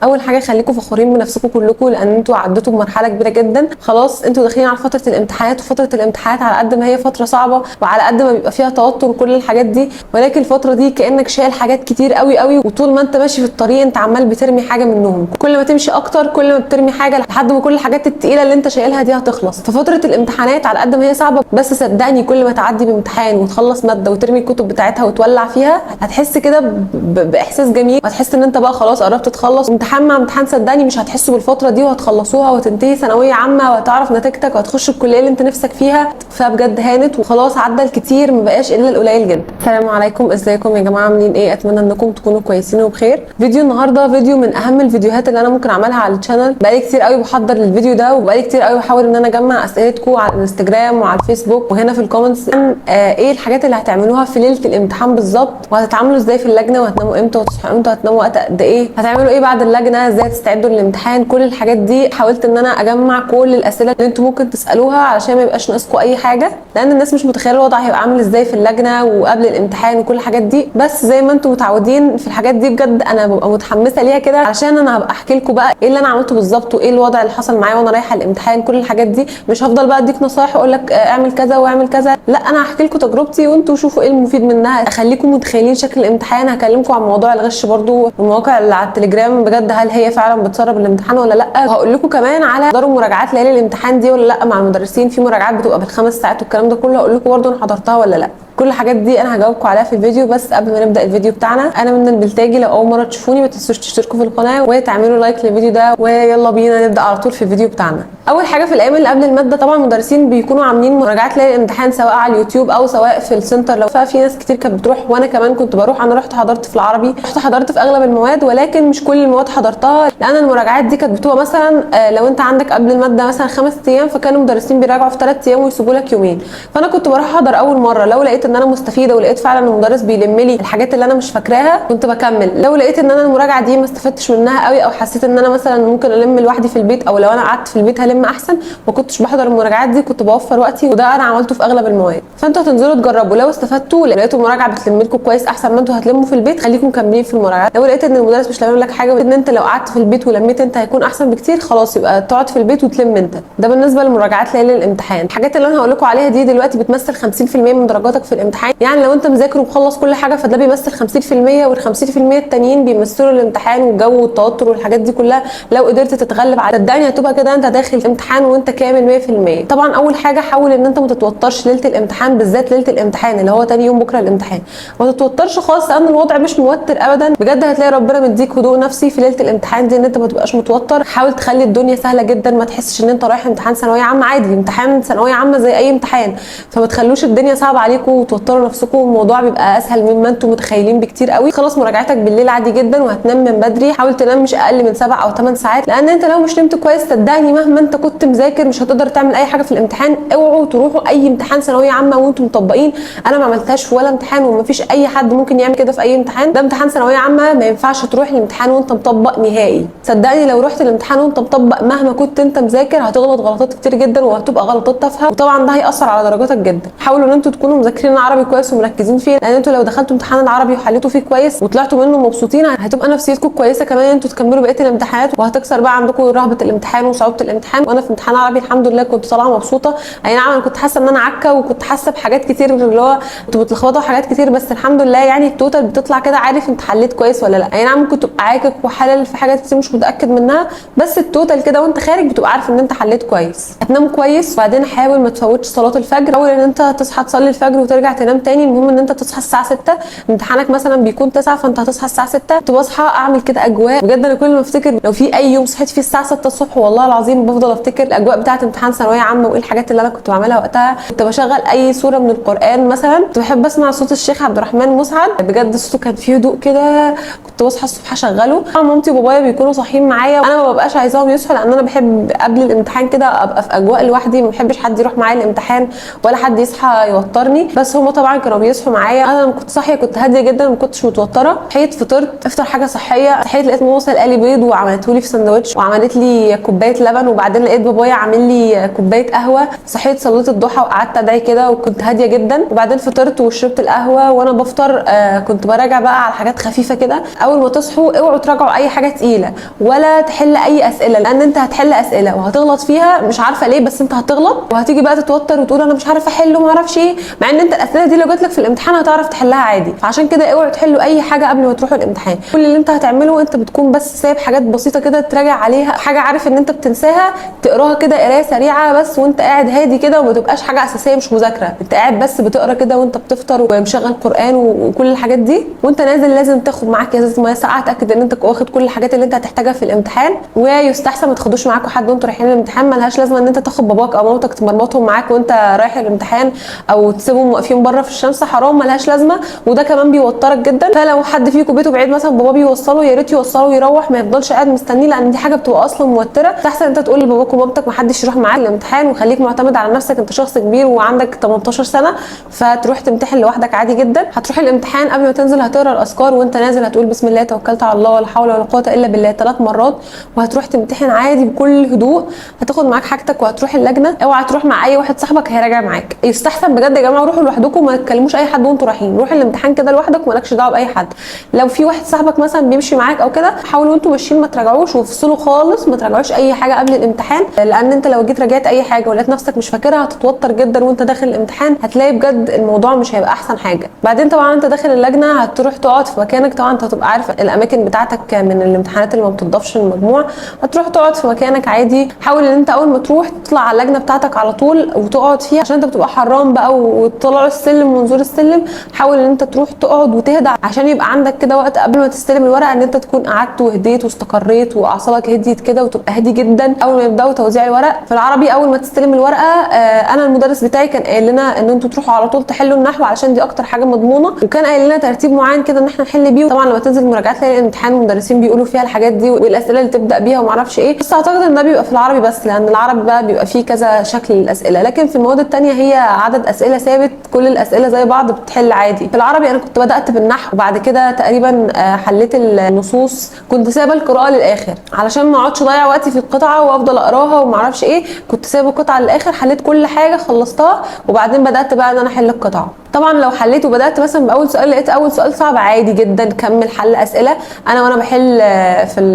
اول حاجة خليكم فخورين بنفسكم كلكم، لان انتوا عديتوا بمرحلة كبيرة جدا. خلاص انتوا داخلين على فترة الامتحانات، وفترة الامتحانات على قد ما هي فترة صعبة وعلى قد ما بيبقى فيها توتر وكل الحاجات دي، ولكن الفترة دي كانك شايل حاجات كتير قوي قوي، وطول ما انت ماشي في الطريق انت عمال بترمي حاجة منهم، كل ما تمشي اكتر كل ما بترمي حاجة لحد ما كل الحاجات التقيله اللي انت شايلها دي هتخلص. ففتره الامتحانات على قد ما هي صعبة، بس صدقني كل ما تعدي بامتحان وتخلص مادة وترمي الكتب بتاعتها وتولع فيها، هتحس كده باحساس جميل، وهتحس ان انت بقى خلاص قربت تخلص. امتحان مع امتحان صدقني مش هتحسوا بالفترة دي، وهتخلصوها وتنتهي ثانوية عامة وهتعرف نتيجتك وهتخش الكلية اللي انت نفسك فيها. فبجد هانت وخلاص، عدى الكتير، ما بقاش الا القليل جدا. السلام عليكم، ازيكم يا جماعة، عاملين ايه؟ اتمنى انكم تكونوا كويسين وبخير. فيديو النهارده فيديو من اهم الفيديوهات اللي انا ممكن اعملها على ال channel. بقالي كتير قوي بحضر للفيديو ده، وبقالي كتير قوي بحاول ان انا اجمع اسئلتكم على الانستجرام وعلى الفيسبوك وهنا في ال comments عن ايه الحاجات اللي هتعملوها في ليلة الامتحان بالظبط، وهتتعاملوا ازاي في اللجنة، وهتناموا امتى، وتصحوا امتى، وهتناموا وقت قد ايه، هتعملوا ايه بعد اللجنة، ازاي هتستعدوا للامتحان. كل الحاجات دي حاولت ان انا اجمع كل الاسئلة اللي انتوا ممكن تسالوها علشان ما يبقاش ناقصكم اي حاجة، لان الناس مش متخيله الوضع هيبقى عامل ازاي في اللجنة وقبل الامتحان وكل الحاجات دي. بس زي ما انتوا متعودين في الحاجات دي بجد انا ببقى متحمسة ليها كده، عشان انا هبقى احكي لكم بقى ايه اللي انا عملته بالظبط وايه الوضع اللي حصل معايا وانا رايحة الامتحان، كل الحاجات دي. مش هفضل بقى اديك نصايح واقول لك اعمل كذا واعمل كذا، لا انا هحكي لكم تجربتي وانتوا شوفوا ايه المفيد منها، اخليكم متخيلين شكل الامتحان. هكلمكم عن موضوع الغش برضو والمواقع اللي على التليجرام، بجد هل هي فعلا بتسرب الامتحان ولا لا. وهقول لكم كمان على حضروا مراجعات ليالي الامتحان دي ولا لا مع المدرسين، في مراجعات بتبقى بالخمس ساعات والكلام ده كله، هقول لكم برضو انا حضرتها ولا لا. كل الحاجات دي انا هجاوبكم عليها في الفيديو. بس قبل ما نبدا الفيديو بتاعنا، انا منى البلتاجي، لو اول مرة تشوفوني ما تنسوش تشتركوا في القناة وتعملوا like للفيديو ده، ويلا بينا نبدا على طول في الفيديو بتاعنا. اول حاجة في الايام اللي قبل المادة، طبعا المدرسين بيكونوا عاملين مراجعات ليالي الامتحان سواء على اليوتيوب او سواء في ال center، لو ففي ناس كتير كانت بتروح، وانا كمان كنت بروح. انا رحت حضرت في العربي، رحت حضرت في اغلب المواد، ولكن مش كل المواد حضرتها، لان المراجعات دي كانت بتبقى مثلا لو انت عندك قبل المادة مثلا 5 ايام، فكانوا المدرسين بيراجعوا في 3 ايام ويسيبوا لك يومين. فانا كنت بروح احضر اول مرة، لو لقيت ان انا مستفيدة ولقيت فعلا المدرس بيلم لي الحاجات اللي انا مش فاكراها كنت بكمل. لو لقيت ان انا المراجعة دي ما استفدتش منها قوي، او حسيت ان انا مثلا ممكن الم لوحدي في البيت، او لو انا قعدت في البيت هلم احسن، ما كنتش بحضر المراجعات دي، كنت بوفر وقتي، وده انا عملته في اغلب المواد. فانتوا هتنزلوا تجربوا، لو استفدتوا لقيتوا المراجعة بتلم لكم كويس احسن ما انتوا هتلموا في البيت، خليكم مكملين في المراجعات. لو لقيت ان المدرس مش لامم لك حاجة، ان انت لو قعدت في البيت ولميت انت هيكون احسن بكتير، خلاص يبقى تقعد في البيت وتلم انت. ده بالنسبة لمراجعات ليالي الامتحان. الحاجات اللي انا هقول لكم عليها دي دلوقتي بتمثل 50% من درجاتك في الامتحان، يعني لو انت مذاكر ومخلص كل حاجة فده بيمثل 50%، وال 50% التانيين بيمثلوا الامتحان والجو والتوتر والحاجات دي كلها. لو قدرت تتغلب على، صدقني هتبقى كده انت داخل الامتحان وانت كامل 100%. طبعا اول حاجة حاول ان انت ما تتوترش ليلة الامتحان، بالذات ليلة الامتحان اللي هو تاني يوم بكره الامتحان، ما تتوترش خالص، لان الوضع مش موتر ابدا. بجد هتلاقي ربنا مديك هدوء نفسي في ليلة الامتحان دي، ان انت ما تبقاش متوتر. حاول تخلي الدنيا سهلة جدا، ما تحسش ان انت رايح امتحان ثانوية عامة، عادي امتحان ثانوية عامة زي اي امتحان، فما تخلوش الدنيا صعبة عليكم وتوتروا نفسكم، الموضوع بيبقى اسهل مما انتم متخيلين بكتير قوي. خلاص مراجعتك بالليل عادي جدا، وهتنام من بدري، حاول تنام مش اقل من 7 او 8 ساعات، لان انت لو مش نمت كويس صدقني مهما انت كنت مذاكر مش هتقدر تعمل اي حاجة في الامتحان. اوعوا تروحوا اي امتحان ثانوية عامة وانتم مطبقين، انا ما عملتهاش في ولا امتحان، ومفيش اي حد ممكن يعمل كده في اي امتحان. ده امتحان ثانوية عامة، ما ينفعش تروح الامتحان وانت مطبق نهائي. صدقني لو رحت الامتحان وانت مطبق مهما كنت انت مذاكر هتغلط غلطات كتير جدا، وهتبقى غلطات تافهة، وطبعا ده هيأثر على درجاتك جدا. حاولوا ان انتوا تكونوا مذاكرين العربي كويس ومركزين فيه، لان انتوا لو دخلتوا امتحان العربي وحليتوا فيه كويس وطلعتوا منه مبسوطين هتبقى نفسيتكم كويسة كمان ان انتوا تكملوا بقية الامتحانات، وهتكسر بقى عندكم رهبة الامتحان وصعوبة الامتحان. وانا في امتحان العربي الحمد لله كنت طالعه مبسوطة، اي نعم انا كنت حاسه ان انا عكه، وكنت حاسه بحاجات كتير اللي هو كنت متلخبطه وحاجات كتير، بس الحمد لله يعني ال total بتطلع كده عارف انت حليت كويس ولا لا. اي نعم ممكن تبقى عاكك وحلل في حاجات كتير مش متاكد منها، بس ال total كده وانت خارج بتبقى عارف ان انت حليت كويس. هتنام كويس، وبعدين حاول ما تفوتش صلاة الفجر، حاول ان انت تصحى تصلي الفجر وترجع تنام تاني. المهم ان انت تصحى الساعة 6، امتحانك مثلا بيكون 9، فانت هتصحى الساعة 6. كنت بصحى اعمل كده اجواء، بجد انا كل ما افتكر لو في اي يوم صحيت فيه الساعة 6 الصبح والله العظيم بفضل افتكر الاجواء بتاعه امتحان ثانوية عامة وايه الحاجات اللي انا كنت بعملها وقتها. كنت بشغل اي سورة من القران مثلا، كنت بحب اسمع صوت الشيخ عبد الرحمن مسعد، بجد صوته كان فيه هدوء كده، كنت بصحى الصبح اشغله. مامتي وبابايا بيكونوا صاحيين معايا، انا ما ببقاش عايزاهم يصحوا، لان انا بحب قبل الامتحان كده ابقى في اجواء لوحدي، ما بحبش حد يروح معايا الامتحان ولا حد يصحى يوترني. بس بس هم طبعا كانوا بيصحوا معايا. انا لما كنت صاحية كنت هادية جدا وما كنتش متوترة. صحيت فطرت، افطر حاجة صحية. صحيت لقيت ماما سلقالي بيض وعملته لي في سندوتش وعملت لي كوباية لبن، وبعدين لقيت بابايا عامل لي كوباية قهوة. صحيت صليت الضحى وقعدت ادعي كده وكنت هادية جدا. وبعدين فطرت وشربت القهوة، وانا بفطر كنت براجع بقى على حاجات خفيفة كده. اول ما تصحوا اوعوا تراجعوا اي حاجة تقيلة ولا تحل اي اسئلة، لان انت هتحل اسئلة وهتغلط فيها مش عارفه ليه، بس انت هتغلط وهتيجي بقى تتوتر وتقول انا مش عارفه احل وما اعرفش ايه، مع ان انت الاسئلة دي لو جات لك في الامتحان هتعرف تحلها عادي. فعشان كده اوعوا تحلوا اي حاجة قبل ما تروحوا الامتحان. كل اللي انت هتعمله انت بتكون بس سايب حاجات بسيطة كده تراجع عليها، حاجة عارف ان انت بتنساها تقراها كده قرايه سريعة بس وانت قاعد هادي كده، وما تبقاش حاجة اساسية مش مذاكرة، انت قاعد بس بتقرا كده وانت بتفطر ومشغل قران وكل الحاجات دي. وانت نازل لازم تاخد معاك ازازة مية ساقعه، اتاكد ان انت واخد كل الحاجات اللي انت هتحتاجها في الامتحان. ويستحسن ما تاخدوش معاكوا حد وانتوا رايحين الامتحان، ملهاش لازمه ان انت تاخد باباك او مامتك تمرمطهم معاك وانت رايح الامتحان، او تسيبهم واقفين بره في الشمس، حرام ملهاش لازمه، وده كمان بيوترك جدا. فلو حد فيكم بيته بعيد مثلا بابا بيوصله، يا ريت يوصله ويروح، ما يفضلش قاعد مستنيه، لان دي حاجة بتبقى اصلا موتره. تحسن انت تقول لباباك ومامتك ما حدش يروح معاك الامتحان، وخليك معتمد على نفسك، انت شخص كبير وعندك 18 سنة، فتروح تمتحن لوحدك عادي جدا. هتروح الامتحان قبل ما تنزل هتقرا الاذكار، وانت نازل هتقول بسم الله توكلت على الله ولا حول ولا قوة الا بالله 3 مرات، وهتروح تمتحن عادي بكل هدوء. هتاخد معاك حاجتك وهتروح اللجنة. اوعى تروح مع اي واحد صاحبك هيراجع معاك، يستحسن بجد يا جماعة روحوا لوحدكم، ما تكلموش اي حد وانتوا رايحين. روح الامتحان كده لوحدك ومالكش دعوه باي حد. لو في واحد صاحبك مثلا بيمشي معاك او كده، حاولوا وانتوا ماشيين ما تراجعوش، وافصلوا خالص، ما تراجعوش اي حاجة قبل الامتحان، لان انت لو جيت راجعت اي حاجة ولقيت نفسك مش فاكرها هتتوتر جدا وانت داخل الامتحان، هتلاقي بجد الموضوع مش هيبقى احسن حاجة. بعدين طبعا انت داخل اللجنة هتروح تقعد في مكانك، طبعا انت هتبقى عارف الاماكن بتاعتك من الامتحانات اللي ما بتضافش المجموع، هتروح تقعد في مكانك عادي. حاول ان انت اول ما تروح تطلع على اللجنة بتاعتك على طول وتقعد فيها، عشان انت بتبقى حران بقى وطلعوا السلم ونزول السلم. حاول ان انت تروح تقعد وتهدى عشان يبقى عندك كده وقت قبل ما تستلم الورقة ان انت تكون قعدت وهديت واستقريت واعصابك هديت كده، وتبقى هادي جدا اول ما يبداوا توزيع الورق. في العربي اول ما تستلم الورقة انا المدرس بتاعي كان قايل لنا ان انتوا تروحوا على طول تحلوا النحو علشان دي اكتر حاجة مضمونه، وكان قايل لنا ترتيب معين كده ان احنا نحل بيه. طبعا لما تنزل مراجعات تلاقي الامتحان المدرسين بيقولوا فيها الحاجات دي والاسئلة اللي تبدا بيها وما اعرفش ايه، بس اعتقد ان ده بيبقى في العربي بس، لان العربي بقى بيبقى فيه كذا شكل للاسئلة، لكن في المواد الثانية هي عدد اسئلة ثابت، كل الاسئلة زي بعض بتحل عادي. في العربي انا كنت بدات بالنحو، وبعد كده تقريبا حليت النصوص، كنت سايبه القراءة للاخر علشان ما اقعدش اضيع وقتي في القطعة وافضل اقراها وما اعرفش ايه، كنت سايبه القطعة للاخر، حليت كل حاجة خلصتها، وبعدين بدات بقى ان انا احل القطعة. طبعا لو حليت وبدات مثلا باول سؤال لقيت اول سؤال صعب، عادي جدا كمل حل اسئلة. انا وانا بحل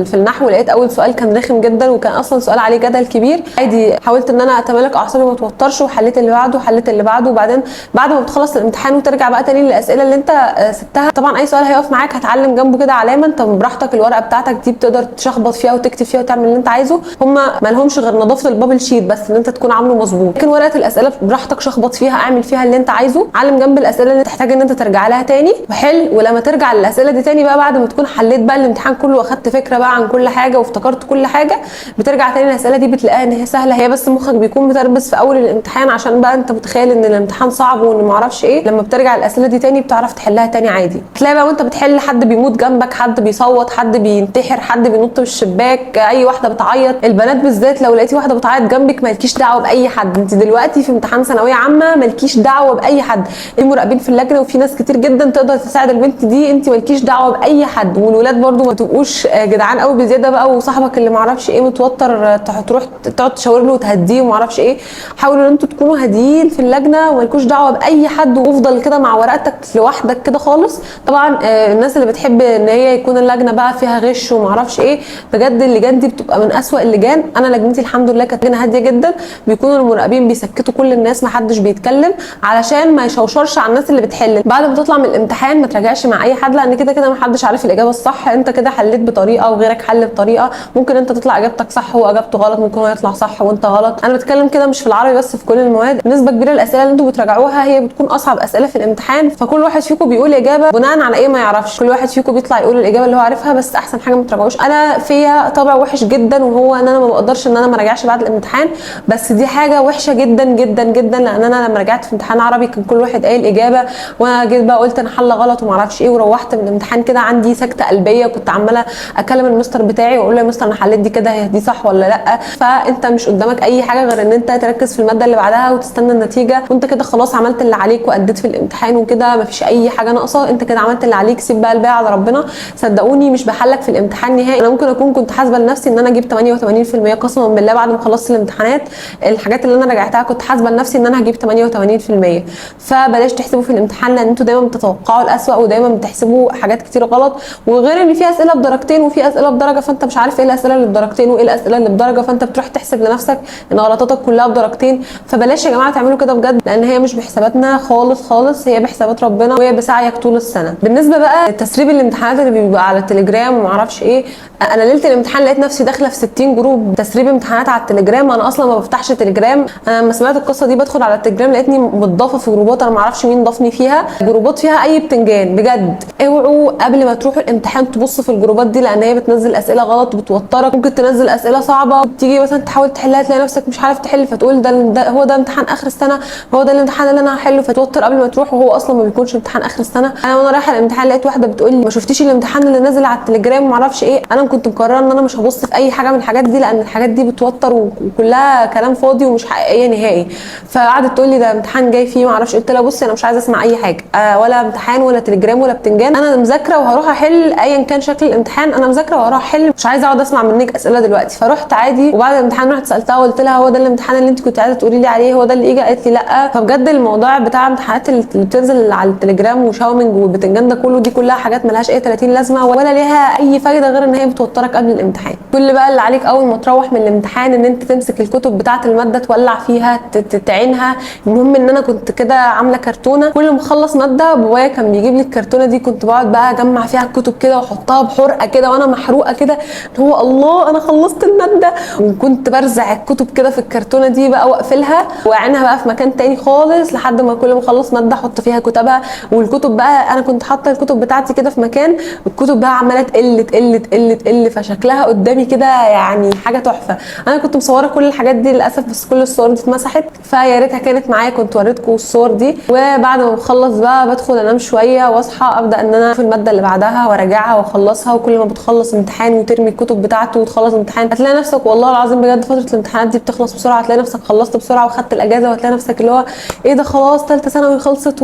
في النحو لقيت اول سؤال كان رخم جدا، وكان اصلا سؤال عليه جدل كبير، عادي حاولت ان انا اتمالك اعصابي وما اتوترش، وحليت اللي بعده وحليت اللي بعده. وبعدين بعد ما بتخلص الامتحان وترجع بقى تاني للاسئلة اللي انت سبتها، طبعا اي سؤال هيقف معاك هتعلم جنبه كده علامة، انت براحتك الورقة بتاعتك دي بتقدر تشخبط فيها وتكتب فيها وتعمل اللي انت عايزه. هم ما لهمش غير نظافة ال bubble sheet بس ان انت تكون عامله مظبوط، لكن ورقة الاسئلة براحتك شخبط فيها، اعمل فيها اللي انت عايزه، علم جنب الاسئلة اللي تحتاج ان انت ترجع لها تاني وحل. ولما ترجع للاسئلة دي تاني بقى بعد ما تكون حليت بقى الامتحان كله واخدت فكرة بقى عن كل حاجة وافتكرت كل حاجة، بترجع تاني للاسئلة دي بتلاقيها ان هي سهلة، هي بس مخك بيكون متربس في اول الامتحان عشان بقى انت متخيل ان الامتحان صعب وان ما اعرفش ايه. لما بترجع الاسئلة دي تاني بتعرف تحلها تاني عادي. تلاقي بقى وانت بتحل حد بيموت جنبك، حد بيصوت، حد بينتحر، حد بينط من الشباك، اي واحدة بتعيط. البنات بالذات لو لقيتي واحدة بتعيط جنبك مالكيش دعوه باي حد، انت دلوقتي في امتحان ثانوية عامة مالكيش دعوه باي حد، المراقبين في اللجنة وفي ناس كتير جدا تقدر تساعد البنت دي، انت مالكيش دعوه باي حد. والولاد برضو ما تبقوش جدعان قوي بزيادة بقى، وصاحبك اللي ما اعرفش ايه متوتر تروح تقعد تشاور له وتهديه وما اعرفش ايه. حاولوا ان انتوا تكونوا هاديين في اللجنة ومالكوش دعوه باي حد، وافضل كده مع ورقتك لوحدك كده خالص. طبعا الناس اللي بتحب ان هي يكون اللجنة بقى فيها غش وما اعرفش ايه، بجد اللجان دي بتبقى من اسوأ اللجان. انا لجنتي الحمد لله كانت لجنة هادية جدا، بيكونوا المراقبين بيسكتوا كل الناس، ما حدش بيتكلم علشان ما يشوشرش على الناس اللي بتحل. بعد ما تطلع من الامتحان ما تراجعش مع اي حد، لان كده كده ما حدش عارف الاجابة الصح، انت كده حليت بطريقة وغيرك حل بطريقة، ممكن انت تطلع اجابتك صح واجابته غلط، ممكن هو يطلع صح وانت غلط. انا بتكلم كده مش في العربي بس، في كل المواد نسبه كبيرة الاسئلة اللي انتوا بتراجعوها هي بتكون اصعب اسئلة في الامتحان، فكل واحد فيكم بيقول اجابه بناء على ايه ما يعرفش، كل واحد فيكم بيطلع يقول الاجابة اللي هو عارفها، بس احسن حاجة ما تراجعوش. انا فيا طبع وحش جدا، وهو ان انا ما بقدرش ان انا ما راجعش بعد الامتحان، بس دي حاجة وحشة جدا جدا جدا، لان انا لما رجعت في امتحان عربي كان كل واحد قايل قايل اجابه، وانا جيت بقى قلت انا حله غلط وما اعرفش ايه، وروحت من الامتحان كده عندي سكته قلبية، كنت عماله اكلم المستر بتاعي واقول له يا مستر انا حليت دي كده، هي دي صح ولا لا؟ فانت مش قدامك اي حاجة غير ان انت تركز في المادة اللي بعدها وتستنى النتيجة، وانت كده خلاص عملت اللي عليك واديت في الامتحان وكده، مفيش اي حاجة ناقصه، انت كده عملت اللي عليك، سيب بقى الباقي على ربنا. صدقوني مش بحلك في الامتحان نهائي، انا ممكن اكون كنت حاسبه لنفسي ان انا اجيب 88% قسما بالله، بعد ما خلصت الامتحانات الحاجات اللي انا راجعتها كنت حاسبه لنفسي ان انا هجيب 88%. فبلاش تحسبوا في الامتحان، لان انتوا دايما بتتوقعوا الاسوأ ودايما بتحسبوا حاجات كتير غلط، وغير ان في اسئلة بدرجتين وفي اسئلة بدرجة، فانت مش عارف ايه الاسئلة اللي بدرجتين وايه الاسئلة اللي بدرجة، فانت بتروح تحسب لنفسك ان غلطاتك كلها بدرجتين. فبلاش يا جماعة تعملوا كده بجد، لان هي مش بحساباتنا خالص خالص، هي بحسابات ربنا وهي بسعيك طول السنة. بالنسبة بقى لتسريب الامتحانات اللي بيبقى على التليجرام وما اعرفش ايه، انا ليلة الامتحان لقيت نفسي داخله في 60 group تسريب امتحانات على التليجرام. انا اصلا ما بفتحش تليجرام، انا لما سمعت القصة دي بدخل على التليجرام لقيتني متضافه في جروبات انا ما اعرفش مين ضافني فيها، جروبات فيها اي بتنجان بجد. اوعوا قبل ما تروحوا الامتحان تبصوا في الجروبات دي، لان هي بتنزل اسئلة غلط وبتوترك، ممكن تنزل اسئلة صعبة تيجي مثلا تحاول تحلها تلاقي نفسك مش عارف تحل، فتقول ده هو ده امتحان اخر السنة، هو ده الامتحان اللي انا هحله، فتوتر قبل ما تروح وهو اصلا ما بيكونش امتحان اخر السنة. انا وانا رايحة الامتحان لقيت واحدة بتقول لي ما شفتيش الامتحان اللي نازل على التليجرام وما اعرفش ايه. انا كنت مقررة ان انا مش هبص في اي حاجة من الحاجات دي، لان الحاجات دي بتوتر وكلها كلام فاضي ومش حقيقية نهائي. فقعدت تقول لي ده امتحان جاي فيه ما اعرفش، قلت لها بصي انا مش عايزه اسمع اي حاجة، ولا امتحان ولا تليجرام ولا بتنجان، انا مذاكرة وهروح احل ايا كان شكل الامتحان، انا مذاكرة وهروح احل، مش عايزه اقعد اسمع منك اسئلة دلوقتي. فرحت عادي، وبعد الامتحان رحت سالتها وقلت لها هو ده الامتحان اللي انت كنت عايزه تقولي لي عليه، هو ده اللي اجى؟ قالت لي لا. فبجد الموضوع بتاع امتحانات اللي بتنزل على التليجرام وشاومينج والبتنجان ده كله، دي كلها حاجات ملهاش اي 30 لازمه ولا ليها اي فايده غير ان هي بتوترك قبل الامتحان. كل بقى اللي عليك اول ما تروح من الامتحان ان انت تمسك الكتب بتاعه المادة تولع فيها تعينها. المهم ان انا كنت كده عامله كرتونة، كل ما اخلص مادة بابايا كان بيجيب لي الكرتونه دي، كنت بقعد بقى اجمع فيها الكتب كده واحطها بحرقه كده وانا محروقة كده، اللي هو الله انا خلصت المادة، وكنت برزع الكتب كده في الكرتونه دي بقى واقفلها واعينها بقى في مكان تاني خالص، لحد ما كل ما اخلص مادة احط فيها كتبها. والكتب بقى انا كنت حاطه الكتب بتاعتي كده في مكان، الكتب بقى عماله تقل تقل تقل تقل، فشكلها قدامي كده يعني حاجة تحفة. انا كنت مصوره كل الحاجات دي للاسف، بس كل الصور دي اتمسحت، فيا ريتها كانت معايا كنت وريتكم الصور دي. وبعد ما بخلص بقى بدخل انام شوية واصحى ابدا ان انا في المادة اللي بعدها وراجعها واخلصها. وكل ما بتخلص امتحان وترمي الكتب بتاعته وتخلص امتحان، هتلاقي نفسك والله العظيم بجد فترة الامتحانات دي بتخلص بسرعة، هتلاقي نفسك خلصت بسرعة وخدت الاجازة، وهتلاقي نفسك اللي هو ايه ده خلاص ثالثة ثانوي خلصت،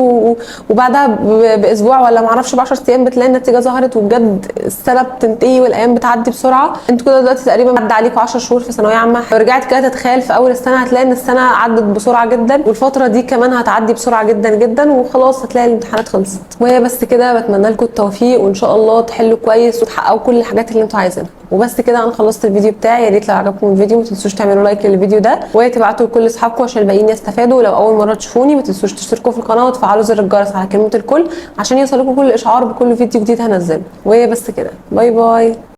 وبعدها باسبوع ولا معرفش ب 10 ايام بتلاقي النتيجة ظهرت، وبجد السنة بتنتهي والايام بتعدي بسرعة. انتوا كده دلوقتي تقريبا عدى عليكم 10 شهور في ثانوية عامة، لو رجعت كده تتخيل في اول السنة هتلاقي ان السنة عدت بسرعة جدا، والفترة دي كمان هتعدي بسرعة جدا جدا، وخلاص هتلاقي الامتحانات خلصت. وهي بس كده، بتمنى لكم التوفيق وان شاء الله تحلوا كويس وتحققوا كل الحاجات اللي انتوا عايزينها. وبس كده انا خلصت الفيديو بتاعي. يا ريت لو عجبكم الفيديو ما تنسوش تعملوا like للفيديو ده وتبعتوا لكل اصحابكم عشان الباقيين يستفادوا. ولو اول مرة تشوفوني ما تنسوش تشتركوا في القناة وتفعلوا زر الجرس على كلمة الكل عشان يوصلكم كل اشعار بكل فيديو جديد هنزله. وبس كده، bye bye.